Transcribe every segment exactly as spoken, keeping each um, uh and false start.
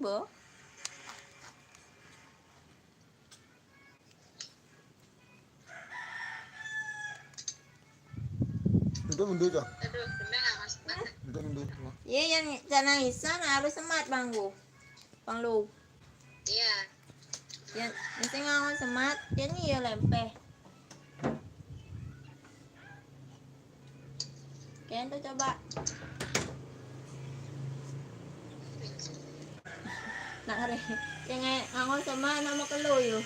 Bo. Mundur, mundur, Cok. Aduh, kena nggak semangat. Mundur, mundur, Cok. Iya, yang sana isan harus semat, Bang. Bang Lu. Iya. Yang mesti nganggo semat, ini ya lempeh. Kento coba. Nak re, yang nganggo semat nama kelo yo.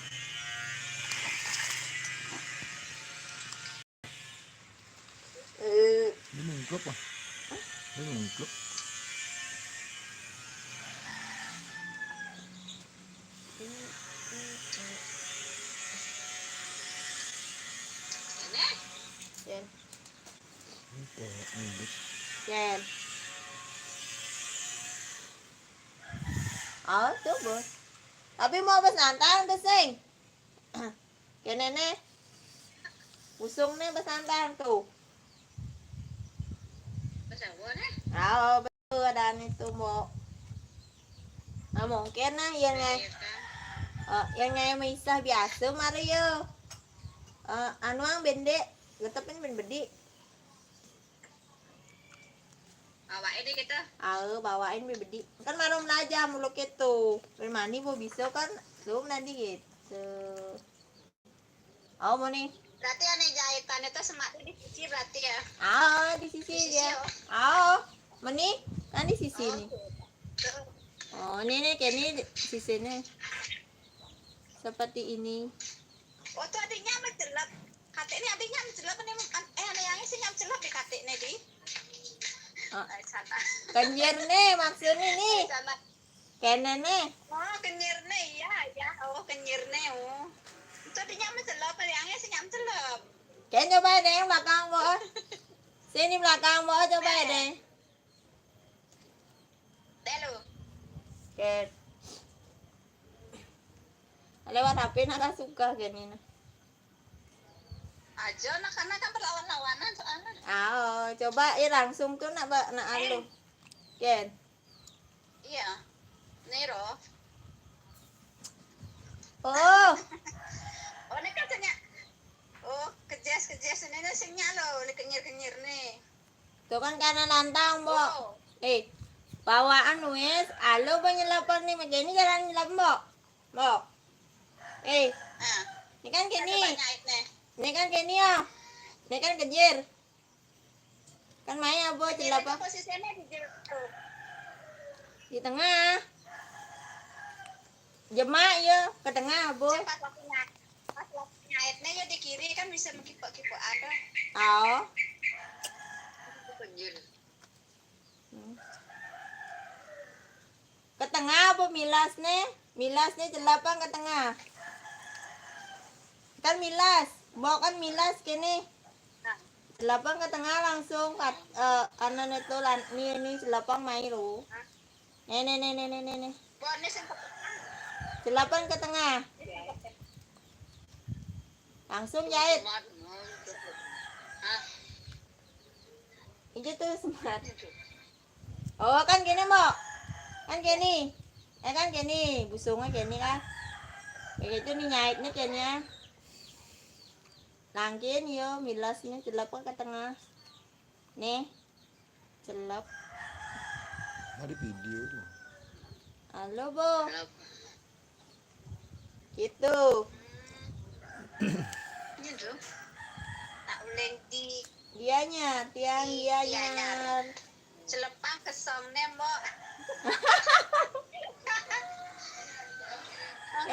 Eh, Ini mengklop, ah. Ini mengklop. Ini. Jen, Ini kayak ini. Jen. Oh, tuh, Bos. Tapi mau bes nantang tuh, sing. Kene ne. Usung ne bes nantang tuh. Pesawo nih. Oh, betul ada itu, Mbok. Nah, mungkin nah yang ngai Iya kan. eh, yang ngai misah biasa mari yo. Eh, anu ang bendek, getepin ben bedik. Awake deh kita. Ae bawain ben bedik. Kan marum belajar mulu gitu. Ben mani mau bisa kan belum nanti gitu. Oh, mau nih. Berarti aneh jahitan itu semaknya di sisi berarti ya. Ah, di sisi Di sisi dia. ya. Oh, meni kan di sisi Oh, nih. gitu. Oh, ini nih kayak ini sisinya. Seperti ini. Oh, tuh adiknya mencelep. Katik ini adiknya mencelep nih, eh, aneh yang sih mencelep di katik nih, di. Oh. Eh, sana. Kenyir nih maksudnya nih. Eh, sana. Kene nih. Oh, kenyir nih, iya, iya. Oh, kenyir nih, oh. Itu adiknya mencelep, aneh yang sih mencelep. Kayak coba deh yang belakang, Bo. Sini belakang, Bo, coba deh. Deh lu. Oke. Lewat H P nara suka kayak ini. Aja, nah, karena kan berlawan-lawanan soalnya. Oh, coba ya langsung tuh nak ba- nak anu. Ken. Iya. Nih, Ro. Oh, Oh, ini kan senya. Oh, kejes, kejes ini nih senya lo, ini kenyir-kenyir nih. Tuh kan karena lantang, Mbok. Oh, Eh, bawaan wis, alo penyelapan nih, ini jalan nyelap, Mbok. Mbok. Eh, nah. Ini kan Coba kene. Nyait nih. Ini kan kene ya. Ini kan kejir. Kan main apa Ini celap posisinya di jero. Di tengah. Jemak ya ke tengah, Bu. Pas waktu nyait, pas waktu nyaitnya ya di kiri kan bisa mengkipok-kipok ada. Oh. Kejir. Hmm. Ke tengah apa milas nih? Milas nih celapang ke tengah. Kan milas, bawa kan milas kene. Celapang ke tengah langsung kat eh, kanan itu lan ini ini celapang main lo. Nih nih nih nih nih nih. Nih. Buat ini sing Celapang ke tengah. Langsung jahit. Ah, Itu tuh smart. Oh, kan gini, Mbok. Kan gini. Eh kan gini, busungnya gini kan. Kayak gitu nih nyaitnya gini ya. Langkin yo, milasnya celapang ke tengah. Nih. Celap. Ada video tuh. Halo, Bu. Celap. Gitu. Ini tuh. Tak uleng di Dianya, tiang Dianya. dianya. Celepang kesong nih, Mbok.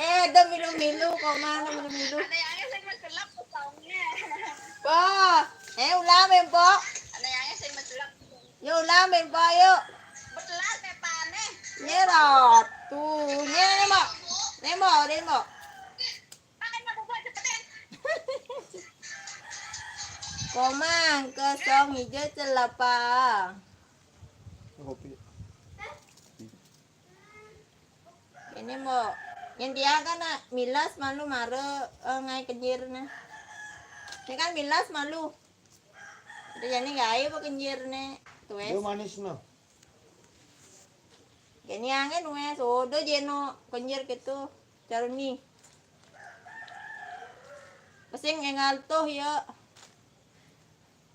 Eh, ada milu-milu kok mana milu-milu. Ada yang sing mencelep kesongnya. Wah, eh ulah men, Mbok. Ada yang sing mencelep. Yo ulah men, Mbok, yuk. Betelas nih, pane. Nyerot. Tuh, nih, nih, Mbok. Nih, Mbok, nih, Mbok. Makanya buka cepetin. Komang kesong hijau celapang. Kopi. Ini mau yang dia kan nak milas malu mare eh, ngai kenyir nih. Ini kan milas malu. Udah jadi ngai apa kenyir nih. Tuh Dia wes. Manis no. Kene angin wes, odo jeno kenjir gitu. Caruni. Pesing engal tuh ya.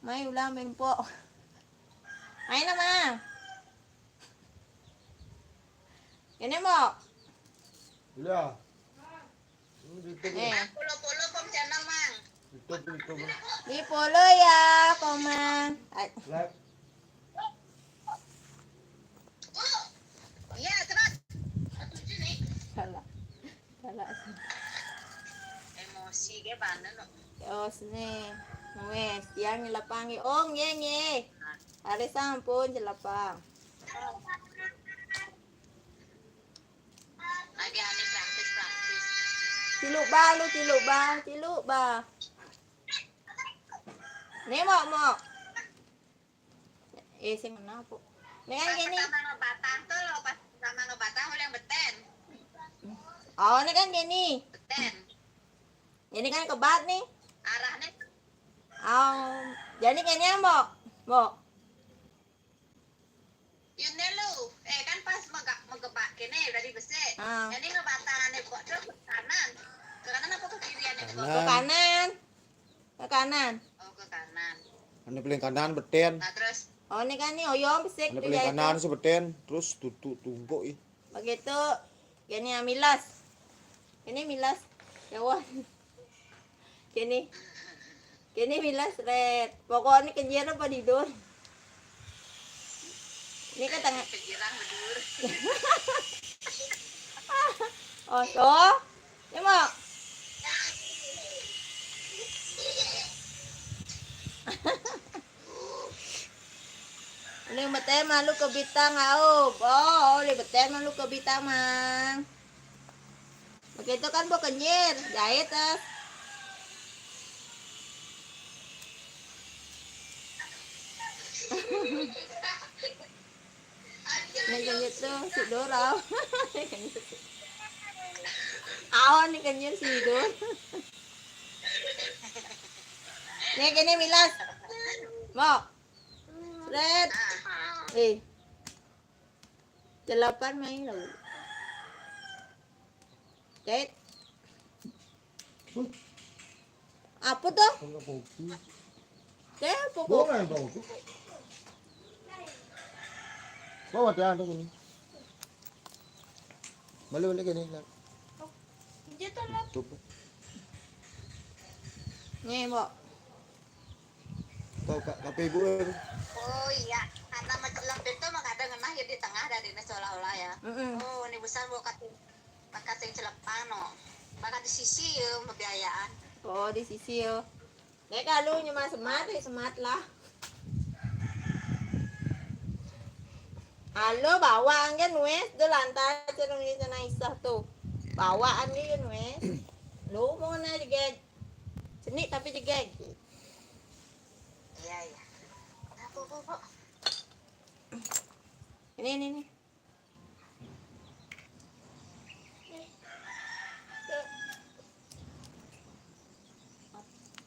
Mai ulang main pok. Main, Mang. Ini mau. Iya. Eh, Polo-polo pom channel, Mang. Itu itu. di follow ya, Komang. Ay, Like. Iya, terus. Salah. Salah. Emosi ge banget no. Os nih. Wes, yang nyelapang. Oh, nge nge. Hari sampun nyelapang. Lagi ane praktis-praktis. Ciluk ba lu, ciluk ba, ciluk ba. Nih, Mok, Mok. Eh, sing kenapa? Nih kan gini. Pertama ngebatang tuh lo pas pertama ngebatang udah yang beten. Oh, ini kan gini. Beten. Ini kan kebat nih. Arahnya Oh, jadi kayaknya, Mok. Mok. Yune lu, eh kan pas mega megebak kene dari besi. Ah. Jadi ngebatang ane kok tuh ke kanan. Ke kanan apa ke kiri ane kok? Ke kanan. Ke kanan. Oh, ke kanan. Ane paling kanan beten. Nah, terus Oh, ini kan nih oyong besik Ane tuh paling ya kanan itu. Sebeten, terus tutu tunggu ih. Begitu. Gini ya milas. Ini milas. Ya wah. Gini. Gini milas red. Pokoknya kejar apa tidur. Ini ke tengah. Kejirang bedur. Oh, tuh. Ini mau. Ini beten malu ke bitang au. Oh, ini beten malu ke bitang, Mang. Begitu kan bu kenyir, jahit eh. Ini kenyir tuh si Dora. Awan nih kenyir si Dora. Nih gini milas. Mau. Red. Eh. Delapan main lo. Red. Apa tuh? Enggak fokus. Kayak apa kok? Bawa yang fokus. Bawa dia ada gini. Balik balik gini. Nak. Dia tuh lah. Tutup. Nih, Mbok. Tahu kak, tapi ibu eh. Oh iya, karena mencelang pintu mah kadang ngenah ya di tengah dari ini seolah-olah ya. Heeh. Oh, ini besar buat kasih, kasih celepang no. Maka di sisi ya pembiayaan. Oh, di sisi yo. Nek kalau nyuma semat, ya semat lah. Halo, bawaan kan wes, do lantai cerung ni sana isah tu. Bawaan ni kan wes. Lu mau na jegeg. Seni tapi jegeg. Iya iya. Apa apa apa. Ini ini ni.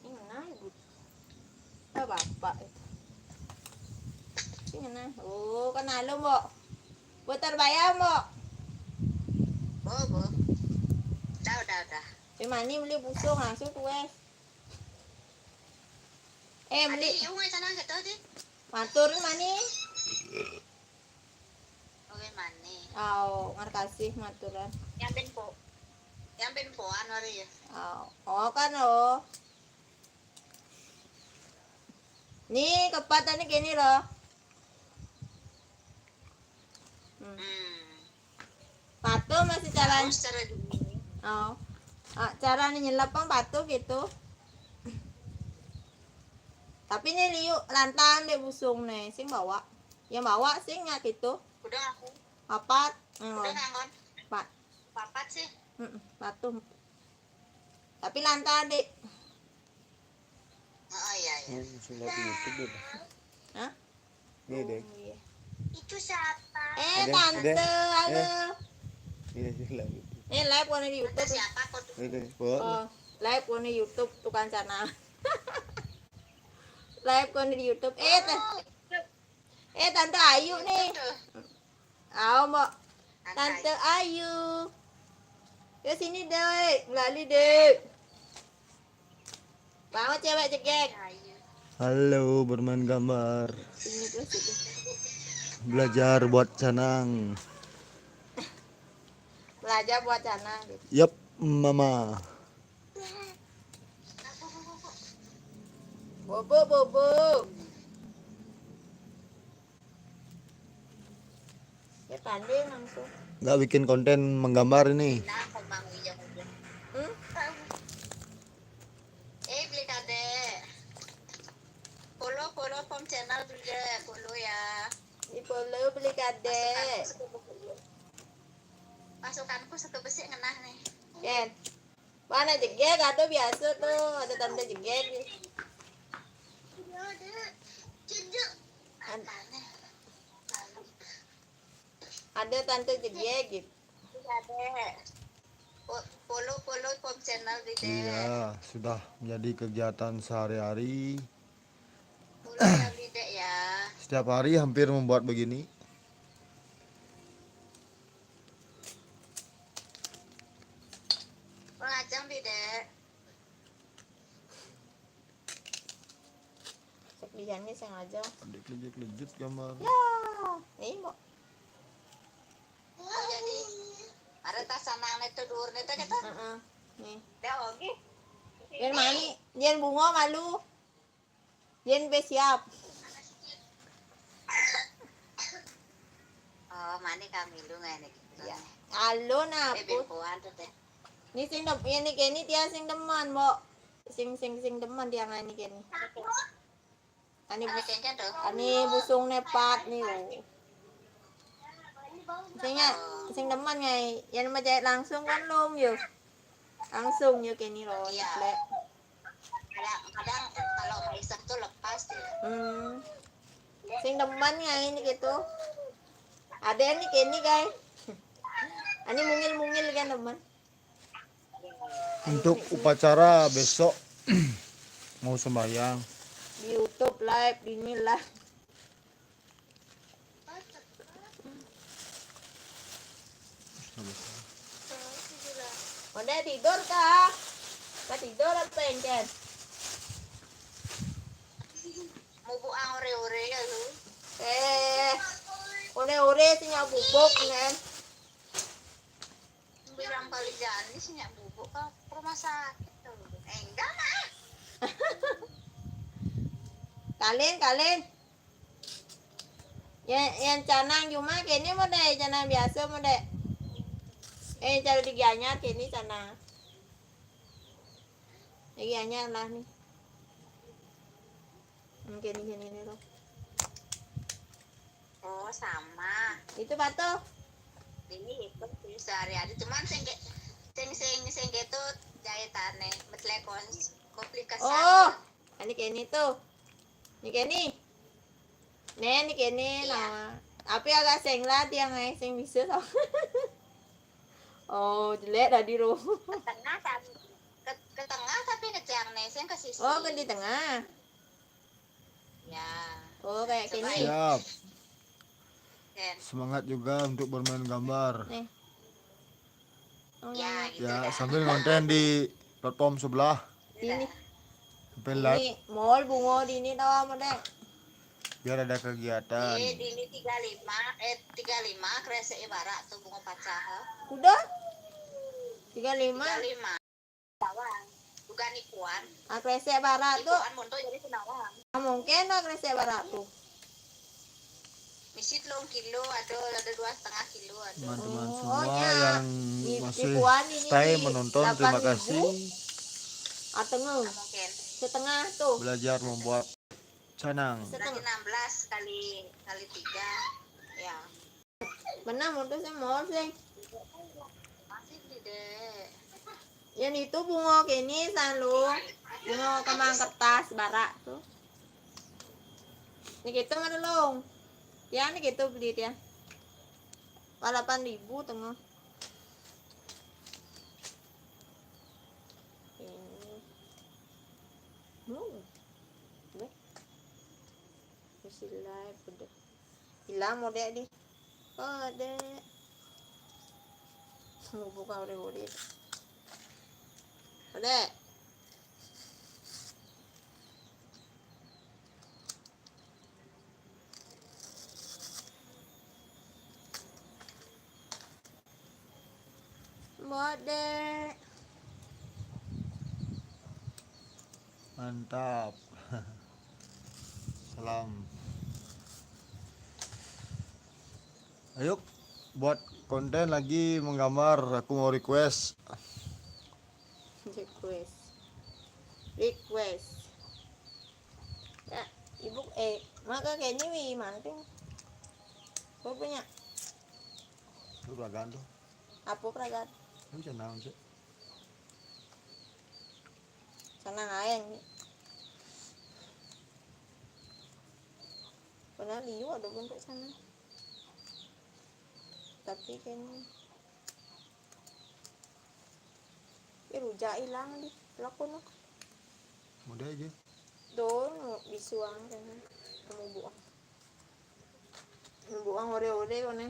Ini mana ibu? Ah, bapak itu. Ini mana? Oh, kenal lo, Mbok. Putar bayar, Mbok. Bo bo. Dah dah dah. Di mana beli busung langsung tu wes. Eh, Adi beli iu ngai sana gitu di. Matur mani. Oke mani. Au, ngarkasih maturan. Yang ben po. Yang ben poan wari ya. Au. Oh kan oh. Ni kepatane kene lo. Hmm. Hmm. Patuh masih caranya. Secara dulu. Oh. Ah, caranya nyelap kan patuh gitu. Tapi ni liu lantang dek busung ni, sing bawa. Yang bawa sing nggak gitu. Udah aku. Apat. Hmm. Udah ngangon. Pat. Papat sih. Mm-mm, patuh. Tapi lantang dek. Oh iya iya. Hmm, sudah di YouTube deh. Hah? Ini deh. Iya. Itu siapa? Eh, Ada, tante, ada. Halo. Iya sih lah gitu. Eh, live warna di Itu YouTube. Siapa kok? Ini deh. Oh, live warna YouTube tukang sana. Live warna di YouTube. Eh, ta- eh tante Ayu nih. Itu. Au, Mbok. Tante Ayu. Ke sini, Dek. Melali, Dek. Banget cewek jegek. Halo, bermain gambar. Sini tuh, sini. Belajar buat canang. Belajar buat canang, gitu. Yap, Mama. Bobo, bobo. Ya, pandai langsung. Nggak bikin konten menggambar ini. Hmm? Eh, beli kadek. Follow, follow pom channel beli dek. Follow ya. Di follow beli kadek. Pasukanku satu besi ngenah nih. Ken. Mana jegek, ada biasa tuh, ada tante jegek. An- ada tante jegek gitu. Ada. Fo- Follow, follow pom channel di dek. Iya, sudah menjadi kegiatan sehari-hari. Follow ya, beli dek ya. Setiap hari hampir membuat begini. Pengajang beli dek. Cek liannya sengaja. Adik lejit-lejit gambar. Ya, ini mau. Oh, jadi ada tas sanang itu dur itu kita. Heeh. Nih. Dah oke. Yang mani, yang bunga malu. Yang be siap. Oh, mani kami lu nggak nih? Ya. Alun apa? Eh, bimpuan tuh teh. Ini sing dem, ini keni dia sing demen, Mbok. Sing sing sing demen dia ngani keni. Ani bus, ani busung nepat nih. Sing ya, sing demen ngai. Yang mau jahit langsung kan lum yuk. Langsung yuk keni lo. Iya. Kadang, kadang kalau Aisyah tuh lepas ya. Hmm. Sing demen ngai ini gitu. Ada nih keni guys. Ani mungil-mungil kan demen. Untuk upacara besok mau sembahyang. Di YouTube live di ini lah. Udah tidur kah? Kah tidur apa encer? Mau buang ore-ore ya lu. Eh, ore-ore sih nyabu bok nen. Bilang kali Janis nyak bubuk ke rumah sakit tuh. Eh, enggak mah. Kalin, kalin. Ya, yang canang cuma kene mau deh, canang biasa mau deh. Eh, cari di Gianyar kene canang. Di Gianyar lah nih. Oke, ini, ini, ini tuh. Oh, sama. Itu patuh. Ini itu sih sehari-hari, cuman sing ke sing sing sing gitu jahitane, metle kon komplikasi. Oh, ini kene tuh. Ini kene. Nih, ini kene. Iya. Nah. Tapi agak sing lah dia ngai sing bisa sama. Oh, jelek tadi lo. Ke tengah tapi ke, ke tengah tapi ngejang nih, sing ke sisi. Oh, ke di tengah. Ya. Oh, kayak gini. Siap. Semangat juga untuk bermain gambar. Nih. Oh, ya, gitu ya, dah. Sambil ngonten di platform sebelah. Ini. Sampai live. Ini mall bungo di ini tahu apa deh? Biar ada kegiatan. Eh, di ini tiga lima, eh tiga lima kresek ibarat tuh bungo pacah. Udah? Tiga lima. Tiga lima. Bawang. Bukan ikuan. Ah, kresek barat tuh. Ikuan monto jadi senawang. Ah, mungkin lah kresek barat tuh. Misi telung kilo ada, ada dua setengah kilo ada. Teman-teman semua yang masih stay menonton, terima kasih. Atengah. Mungkin. Setengah tuh. Belajar membuat canang. Setengah. Enam belas kali kali tiga. Ya. Benar, mutus mall sih. Masih di dek. Yang itu bunga kini selalu bunga kembang kertas barak tuh. Ini kita mana long? Ya ini kita beli dia. Delapan ribu tengah. Ini. Mau. Deh. Masih live udah. Hilang mau dek di. Oh, dek. Mubuka ore-ore. Ore. Mode. Mantap. Salam. Ayo, buat konten lagi menggambar, aku mau request. Request. Request. Ya, ibu, eh, maka kayak ini, wi, manting. Gue punya. Lu peragaan tuh. Apa peragaan? Lu bisa naon sih? Sana lain. Pernah liu ada bentuk sana. Tapi kayaknya ya rujak hilang di pelaku no. Mudah aja. Don bisuang kayaknya. Kamu buang. Kamu buang ore-ore kone.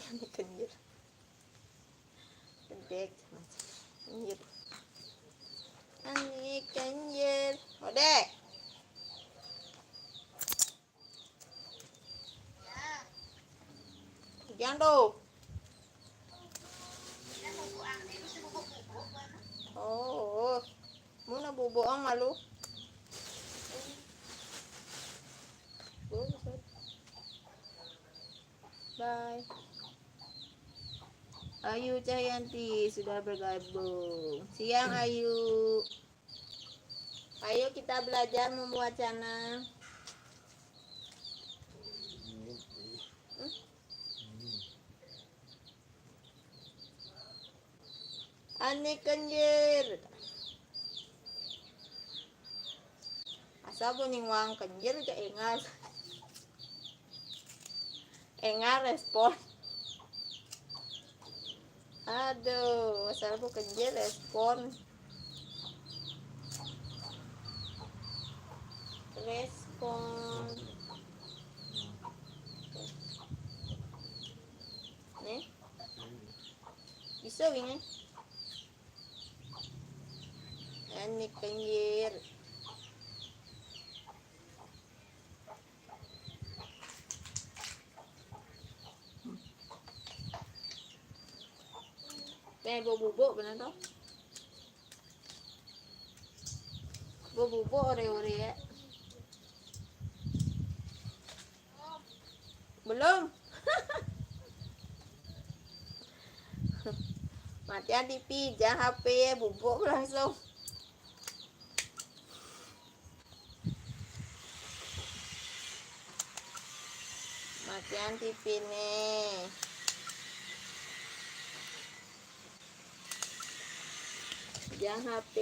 Ini kenyir. Kedek. Kenyir. Ani kenyir. Ode. Jangan tuh. Oh, mau na bubuang malu. Bye. Ayu Cahyanti sudah bergabung. Siang, Ayu. Ayo kita belajar membuat canang. Hmm? Ani kenyir. Asal bunyi wang kenyir ja engal. Engal respon. Aduh, asal bu kenyir respon. Respon. Nih. Bisa wingan. Ani kenyir. Teh, bau bubuk bener toh? Bau bubuk ore-ore ya. Belum. Matian T V, jangan H P ya, bubuk langsung. Matian T V nih. Jangan H P.